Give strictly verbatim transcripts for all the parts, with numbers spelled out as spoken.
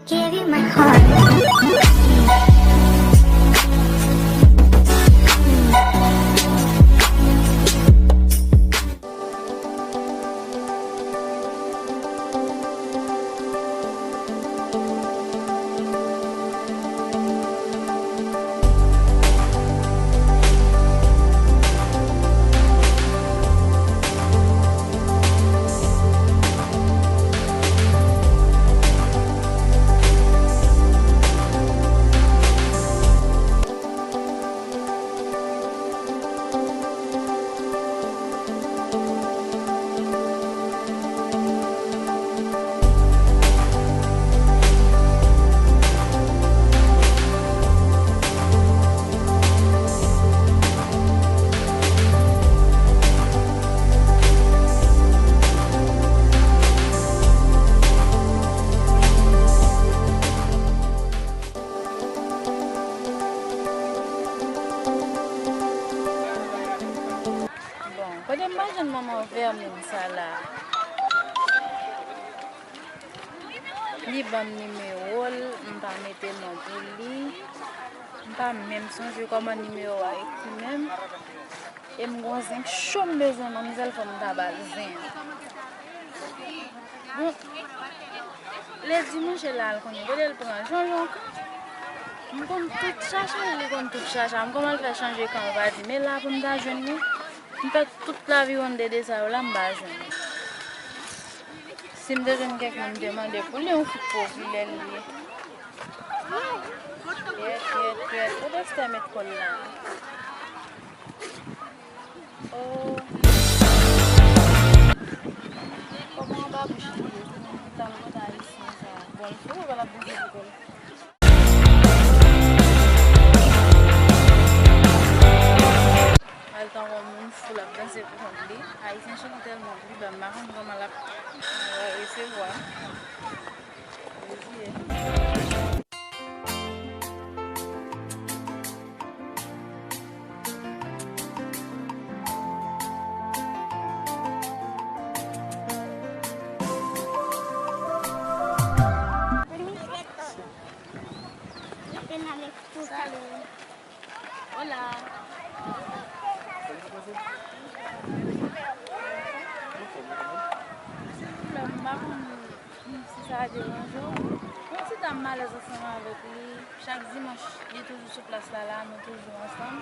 Give you my heart. Bon, kote m pa jwenn manman vèmin sa la? Li ban m nimewo l, m pa mete non pou li. M pa menm sonje kòman nimewo a ekri menm. E m gon zen cho m bezwen manmzèl, fò m ta ba l zen an. Bon, lè dimanch la al konnen, kote l pran Jean Jean kan? M konn tout chacha, li konn tout chacha. M kòman l fè chanje kan, l pa di, men la pou m ta jwenn li, m fè tout laviwonn de de sa yo la, m pa jwenn li. Si m te jwenn kèk moun, m te mande pou li, yon fi popilè li ye. Yèt, yèt, yèt. Kote Esther met kò l la? Oh. Kòman anba bouch li ye? Pou moun ki ta l konn ayisyen sa. Bon, l fou, wè l ap danse pou kò l. Al tankou yon moun fou, l ap danse pou kont li. Ayisyen cheri tèlman pli bèl, m pa konn kòman l ap resevwa. Mezi ye. Hola. Silvouplè, m pa konn si sa deranje w. Yon ti dam malèz ansanm avèk li. Chak dimanch, li toujou sou plas la, la, nou toujou ansanm.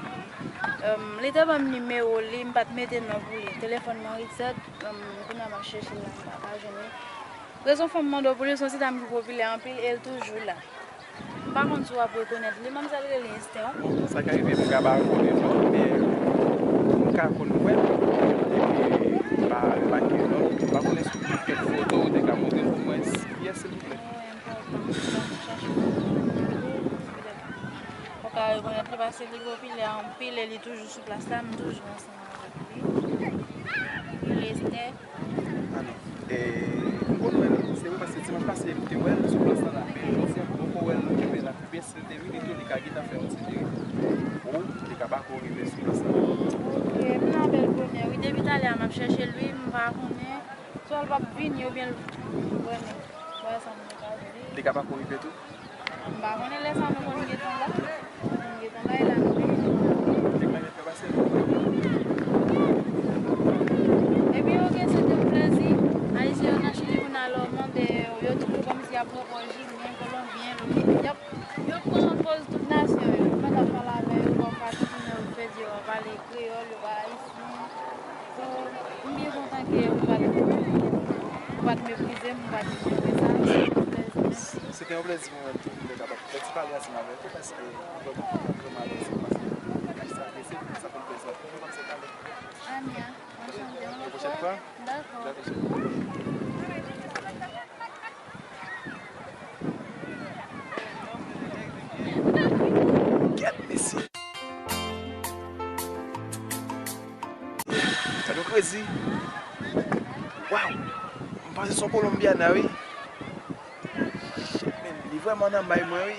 Em, li te ban m nimewo li, m pa t mete non pou li. Telefòn mwen reset, em, kounye a m ap chèche l la, m pa ka jwenn li. Rezon fè m mande w pou li, se yon ti dam ki popilè anpil e l toujou la. M pa konn si w ap rekonèt li, manmzèl rele Esther. Bon, sa ka rive m ka pa konnen non, men m ka konn wè l, epi m pa remake non. M pa konnen si w gen kèk foto ou te ka montre m pou mwen, kiyès, silvouplè? Wi, enpòtan. Fò m chache foto pou mwen, petèt ou ka rekonèt li, paske li popilè anpil e li toujou sou plas la, m toujou ansanm avèk li. Li rete. Ah non. E, m konn wè l, se vre, paske dimanch pase, m te wè l sou plas la, la, men jodi a, m poko wè l, m kenbe la. Pyès li te vini tou, li ka gentan fè yon ti deri. O, li ka pako rive sou plas la. Ok, m nan bèl bonè. Wi, depi talè a, m ap chèche l, wi, m pa konnen. Swa l p ap vini, oubyen l vrèman. Wè sa m te ka di. Li ka pako rive tou? M pa konnen lè sa nou konn gentan la. Nou konn gentan la, e la nou gentan. Epi, oke, se te yon plezi. Ayisyen yo nan Chili, pou n al mande yo, yo toujou kòmsi y ap poko Jilyen, Kolonbyen, y ap, y ap pran poz tout nasyon yo. Pandan w ap pale avè yo, w ap pa tounen, w ap fè di yo, w ap pale kreyòl, yo pa ayisyen. So, m byen kontan ke ou pa t, ou pa t meprize m, ou pa t jije sa. Se te yon plezi, mèsi. Se te yon plezi pou mwen tou, pou m te kapab fè ti pale ansanm avèk ou, paske m kwè ke w te vrèman alèz, paske sa, se, sa fè m plezi. Mwen kòmsi pale. Ania, anchante. Yon lòt fwa. Dakò. Dakò, cheri. Gad mesye. Sa nou krezi. Waw. M panse se yon Kolonbyana, wi. Shit, man. Li vrèman nan may mwen, wi.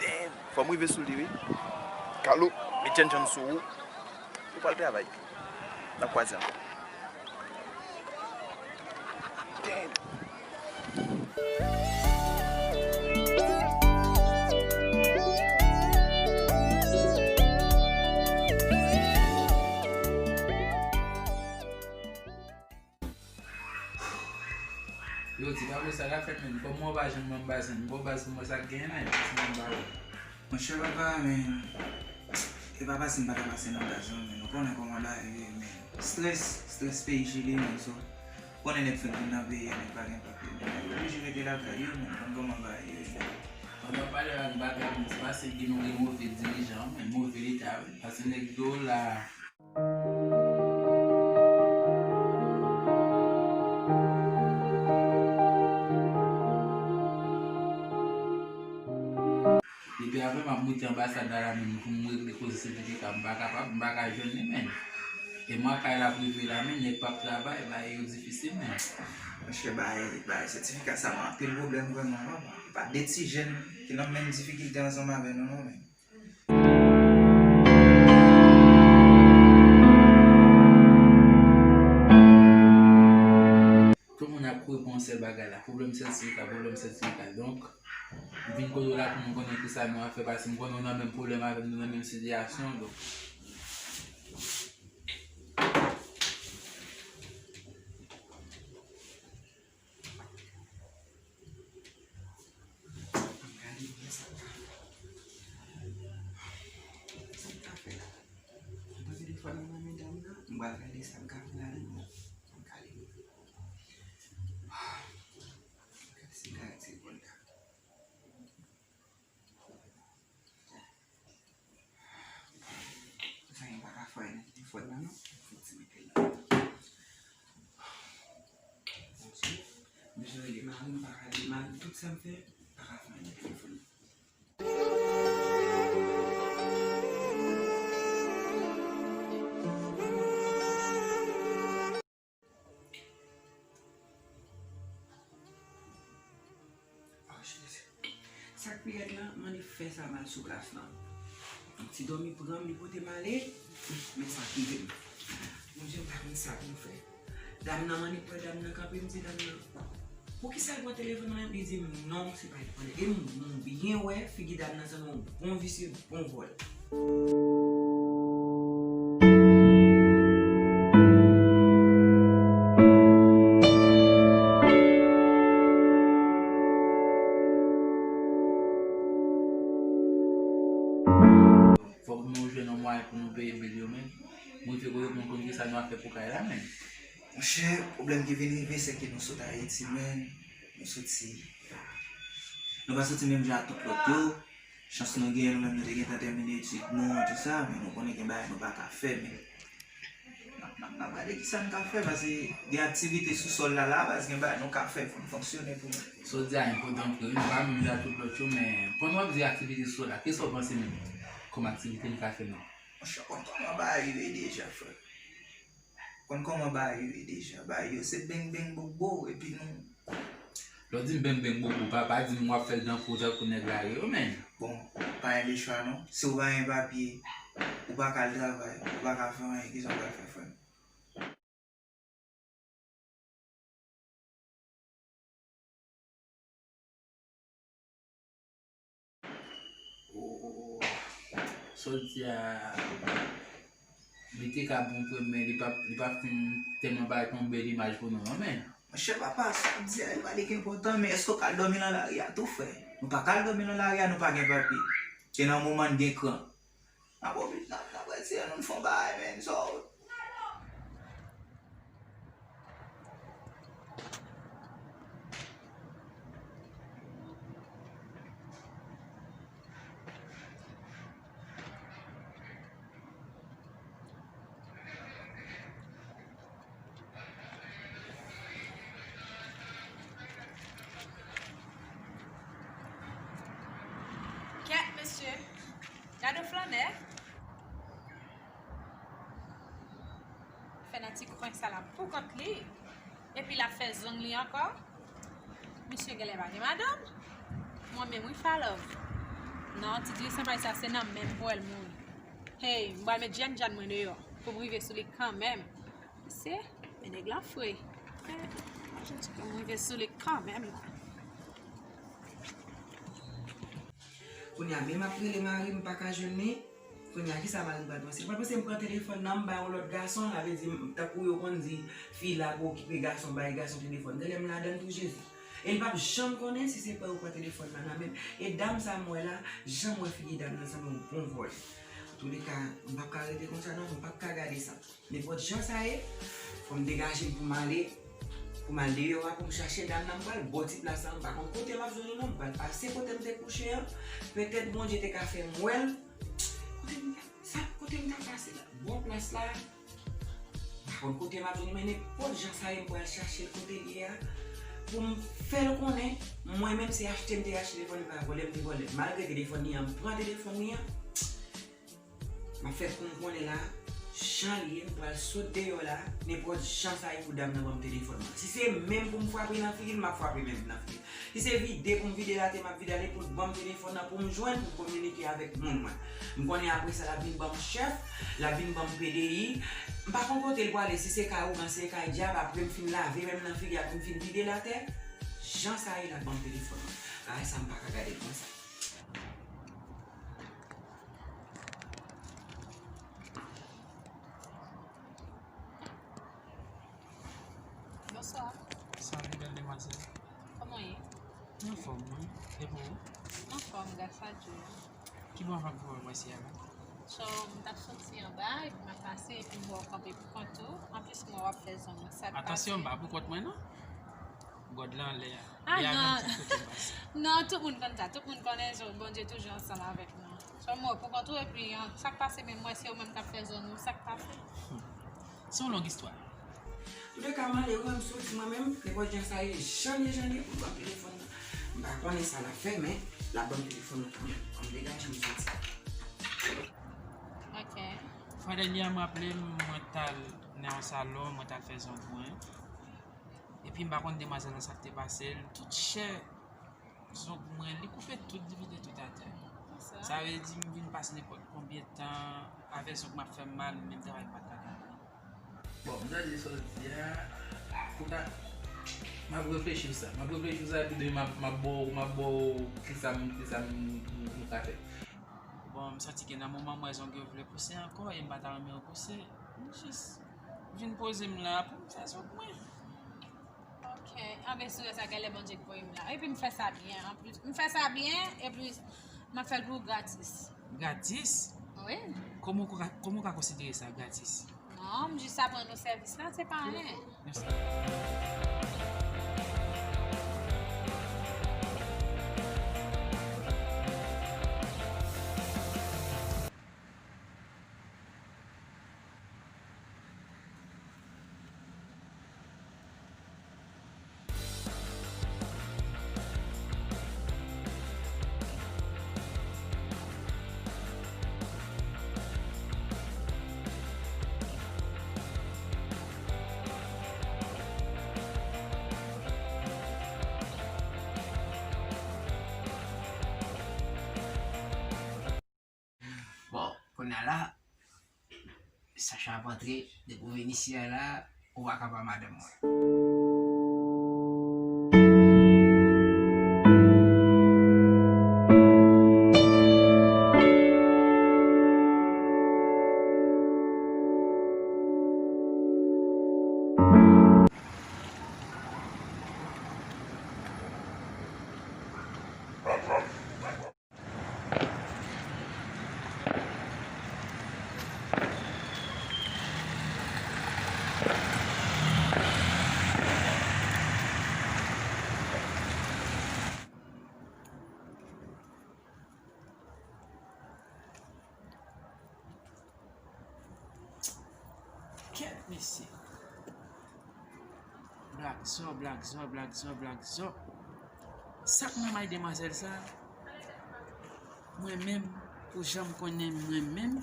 Damn. Fò m rive sou li, wi. Kalo, met djannjann sou ou. Ou pral travay. N ap kwaze ankò. Damn. Yo, ti pa vle sa ka fèt menm. Kòm mwen pa janm ban m baz, m ba w baz pou mwen sa k genyen la, epi ti mwen ba ou. Monchè papa, men, e pa pase m pa ta pase nan baz lan, men ou konnen kòman bagay yo ye, men. Strès, strès peyi Chili, men, so, konnen nèg fèk vin nan peyi a, nèg pa gen papye, men, nèg oblije rete lakay yo, men, konn kòman bagay yo ye, men. Pandan w pale ak bagay, men, se paske gen nou gen move dirijan, men, move leta, wi, paske nèg yo la. Depi apre m ap moute anbasad la, la menm, pou m regle koze sètifika, m pa kapab, m pa ka jwenn li, menm. E mwa kay la prive la, menm, nèg p ap travay, bagay yo difisil, menm. Monchè, bagay, bagay sètifika sa, gen anpil pwoblèm vrèman, papa. E pa de ti jèn ki nan menm difikilte ansanm avè nou, non, menm. Tout moun ap kouri pou yon sèl bagay la. Pwoblèm sètifika, pwoblèm sètifika. Donk, m vin kote w la pou nou konnen kisa nou ap fè, paske m konnen w nan menm pwoblèm avè m, nou nan menm sitiyasyon, donk. Gade byen sa k ka, sa k ka fè la. Antan ke defwa nan men dam nan, m pral gade sa k ka fè ladan nan. Sa k ka li. Gade si m ka retire kòd la. Sa gen pa ka fè nan telefòn nan, non. Fouti mete l la. Bondye, m bezwen rele mari m, pa ka rele mari m, tout sa m fè, pa ka fè nan telefòn nan. Oh, Jezi. Sa k pi rèd lan, m annik fè sa m al sou plas lan. Yon ti dòmi pran m, li pote m ale. Men sa k rive m. Bondye, m pa konn sa pou m fè. Dam nan, m annik wè dam nan kanpe, m di dam nan, "Poukisa l pran telefòn mwen?" Li di m, "Non, se pa li k pran l." E m, m byen wè figi dam nan sanble yon bon visye, bon vòl. Fòk nou jwenn yon mwayen pou nou peye bil yo, men. Mwen fè konnen nou konn kisa nou ap fè pou kay la, men. Monchè, pwoblèm ki vin rive, se ke nou sot Ayiti, men. Nou soti. Nou pa soti menm jan ak tout lòt yo. Chans nou genyen, nou menm nou te gentan tèmine etid nou, tout sa, men nou konnen gen bagay nou pa ka fè, men n ap, n ap, n ap gade kisa n ka fè, paske gen aktivite sou sòl la, la, paske gen bagay nou ka fè pou n fonksyone pou nou. Sa w di a enpòtan vre, wi, nou pa menm jan ak tout lòt yo, men pandan w ap di aktivite sou sòl la, kisa w panse menm kòm aktivite n ka fè menm? Monchè, konn kòman bagay yo ye deja, frè. Konn kòman bagay yo ye deja. Bagay yo se beng beng bokbo, epi nou. Lè w di m beng beng bokbo, pa, pa di m w ap fè l dan kou tankou nèg lari yo, men. Bon, pa gen lechwa non. Si w pa gen papye, ou pa ka al travay, ou pa ka fè anyen, kisa w pral fè, frè m? Sa w di a, li te ka bon pou mwen, men li p ap, li p ap fin tèlman bay yon bèl imaj pou nou, non, men. Monchè papa, sa w di a, li pa li ki enpòtan, men èske w ka al dòmi nan lari a tou, frè? Nou pa ka al dòmi nan lari a, nou pa gen papye. E nan moman n gen kran. N ap oblije, n ap, n ap retire nou, n fè yon bagay, men, so. Kèt, mesye. Gade flannè. Fè nan ti kwen sa la pou kont li. Epi l ap fè zong li ankò. Misye genlè pa gen madanm. Mwen menm wi, Falòv. Non, ti Tristan pa sa, se nan men m pou wè l mouri. Hey, m pral met jènjan mwen deyò pou m rive sou li kanmenm. Se, men nèg la fre. Eh, pou m rive sou li kanmenm la. Kounye a, menm ap rele mari m, m pa ka jwenn li. Kounye a, kisa mari m pral panse? Li pral panse m pran telefòn nan, m ba yon lòt gason, sa vle di, m, tankou yo konn di, fi la pou okipe gason, bay gason telefòn. Genlè m ladann tou, Jezi. E li p ap janm konnen si se pa yo pran telefòn nan nan men m. E dam sa m wè la, jan m wè figi dam nan sanble yon bon vòlè. Antouleka, m p ap ka rete konsa non, m p ap ka gade sa. Nenpòt jan sa ye, fò m degaje m pou m ale, pou m al deyò a, pou m chache dam nan, m pral bò ti plas la, m pa konn kote m ap jwenn li non, m pral pase kote m te kouche an, petèt Bondye te ka fè m wè l, kote m ta, sa, kote m ta pase la, bò plas la, m pa konn kote m ap jwenn li, men nenpòt jan sa ye, m pral chache l kote l ye a, pou m fè l konnen, mwen menm se achte m te achte telefòn, e pa vòlè m te vòlè l, malgre telefòn li an, m pran telefòn li an, M ap fè kou m konnen la, jan l ye, m pral sot deyò la, nenpòt jan sa ye pou dam nan ban m telefòn nan. Si se men m pou m frape nan figi l, m ap frape men m nan figi l. Si se vide pou m vide l atè, m ap vide l atè pou l ban m telefòn nan, pou m jwenn, pou m kominike avèk moun mwen. M konnen apre sa, l ap vin ban m chèf, l ap vin ban m P D I. M pa konn kote l prale, si se kay ougan, si se kay dyab, apre m fin lave men m nan figi, apre m fin vide l atè, jan sa ye, l ap ban m telefòn nan. Bagay sa, m pa ka gade l konsa. Bonswa. Salut, bèl demwazèl. Kòman w ye? Anfòm, wi. E pou ou? Anfòm, gras a Dye. Ki bò w ap fè pou mwen si a la? So, m t ap soti anba, epi m ap pase, epi m wè w kanpe pou kont ou. Anplis, m wè w ap fè zong mwen. Sa k pase? Atansyon, m pa pou kont mwen, non. God la anlè a. Ah, non. Non, tout moun konn sa. Tout moun konnen Bondye toujou ansanm avèk nou. Sèlman, pou kont ou, epi, an, sa k pase menm, mwen, se ou menm k ap fè zòn ou, sa k pase? Se yon long istwa. Toulèka, malere, m soti mwen menm, nenpòt jan sa ye, jan ye, jan ye, pou l ban m telefòn nan. M pa konnen sa l ap fè, men l ap ban m telefòn nan kanmenm. An m degaje m soti. Ok. Fwa dènyè a m raple m, mwen t al nan yon salon, mwen t al fè zong mwen. Epi m pa konn demwazèl lan sa k te pase l, tout chè zong mwen, li koupe tout, li vide tout atè. Sa vle di m vin pase nenpòt konbyen tan avèk zong m ap fè m mal, menm travay m pa t ka travay. Bon, m tande sa w di a, poutan, m ap reflechi sou sa. M ap reflechi sou sa, epi demen m ap, m ap ba w, m ap ba w kisa m, kisa m, m, m ka fè. Bon, m santi ke nan moman m wè zong yo vle pouse ankò, e m pa ta renmen yo pouse, m jis vin poze m la pou m fè zong mwen. Ok. Anben, si w wè sa, genlè Bondye k voye m la. Epi m fè sa byen, anplis. M fè sa byen, epi m ap fè l pou ou gratis. Gratis? Wi. Kòman w ka, kòman w ka konsidere sa gratis? Non, m jis aprann ou sèvis la, se pa anyen. Mèsi. Bon, kounye a la, Sacha ap antre, depi w vin isi a la, ou pa ka pa madanm mwen. Kèt mesye. Black Zo, Black Zo, Black Zo, Black Zo. Sa k nan may demwazèl sa? Mwen menm, pou jan m konnen mwen menm,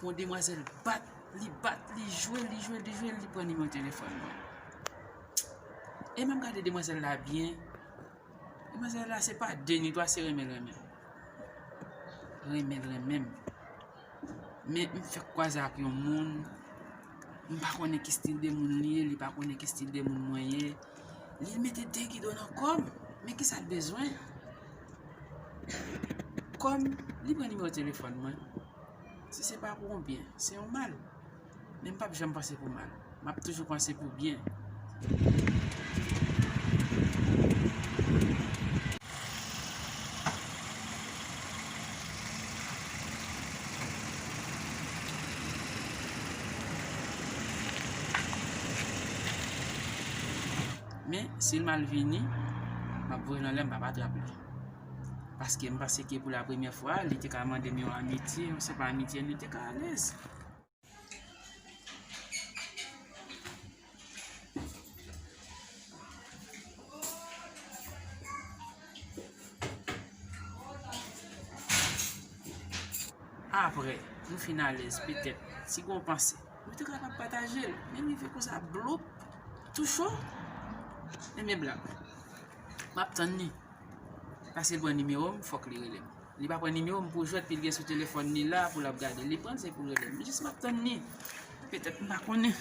pou yon demwazèl bat, li bat, li jwe, li jwe, li jwe, li pran nimewo telefòn mwen. E m ap gade demwazèl la byen. Demwazèl la se pa de ni twa, se renmen l renmen. renmen l renmen m. Men m fèk kwaze ak yon moun, m pa konnen ki stil de moun li ye, li pa konnen ki stil de moun mwen ye. Li mete de gido nan kò m. Men ki sa l bezwen? Kòm li pran nimewo telefòn mwen, si se pa pou yon byen, se yon mal. Men m p ap janm panse pou mal. M ap toujou panse pou byen. Men, si l mal vini, m ap voye l anlè, m p ap atrap li. Paske m panse ke pou la premyè fwa, li te ka mande m yon amitye, yon senp amitye, nou te ka alèz. Apre, nou fin alèz, petèt, si gon panse, nou te kapab pataje l. Men rive konsa, bloup, tou cho. Enben, blag. M ap tann li. Paske l pran nimewo m, fòk li rele m. Li pa pran nimewo m pou jwèt, pi l gen sou telefòn li la pou l ap gade. Li pran l, se pou l rele m. Jis m ap tann li. Petèt, m pa konnen.